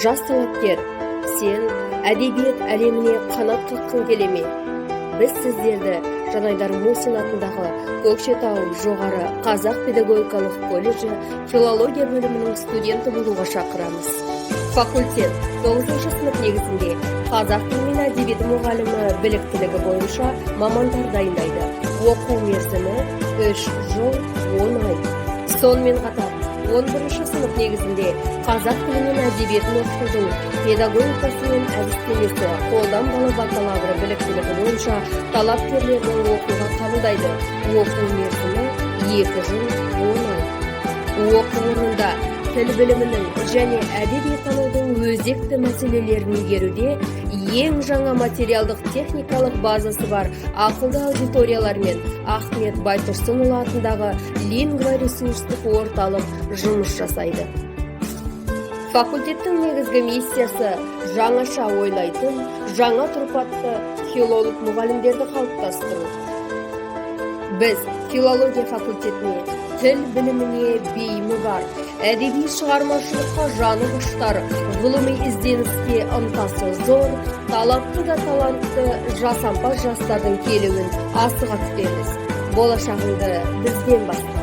Жас талапкер, сен әдебиет әлеміне қанат қаққың келе ме? Біз сіздерді Жанайдар Мусин атындағы Көкшетау жоғары қазақ педагогикалық колледжі филология бөлімінің студенті болуға шақырамыз. Факультет 9 сынып негізінде қазақ тілі мен әдебиеті мұғалімі біліктілігі бойынша мамандар дайындайды. Оқу мерзімі 3 жыл 10 ай. Сонымен қатар 11 сынып негізінде қазақ тілі мен әдебиетін оқытудың педагогикасы мен әдістемесі қолданбалы бакалавры біліктілігі бойынша талапкерлерді оқуға қабылдайды. Оқу мерзімі 2 жыл 10 ай. Оқу орнында тіл білімінің және әдебиеттанудың өзекті мәселелерін игеруде ең жаңа материалдық техникалық базасы бар ақылды аудиториялар мен Ахмет Байтұрсынұлы атындағы лингва ресурстық орталық жұмыс жасайды. Факультеттің негізгі миссиясы – жаңаша ойлайтын, жаңа тұрпатты филолог мұғалімдерді қалыптастыру. Біз филология факультетіне тіл біліміне бейімі бар, әдеби шығармашылыққа жаны құштар, ғылыми ізденіске ынтасы зор, талапты да талантты жасампаз жастардың келуін асыға күтеміз. Болашағыңды бізден баста.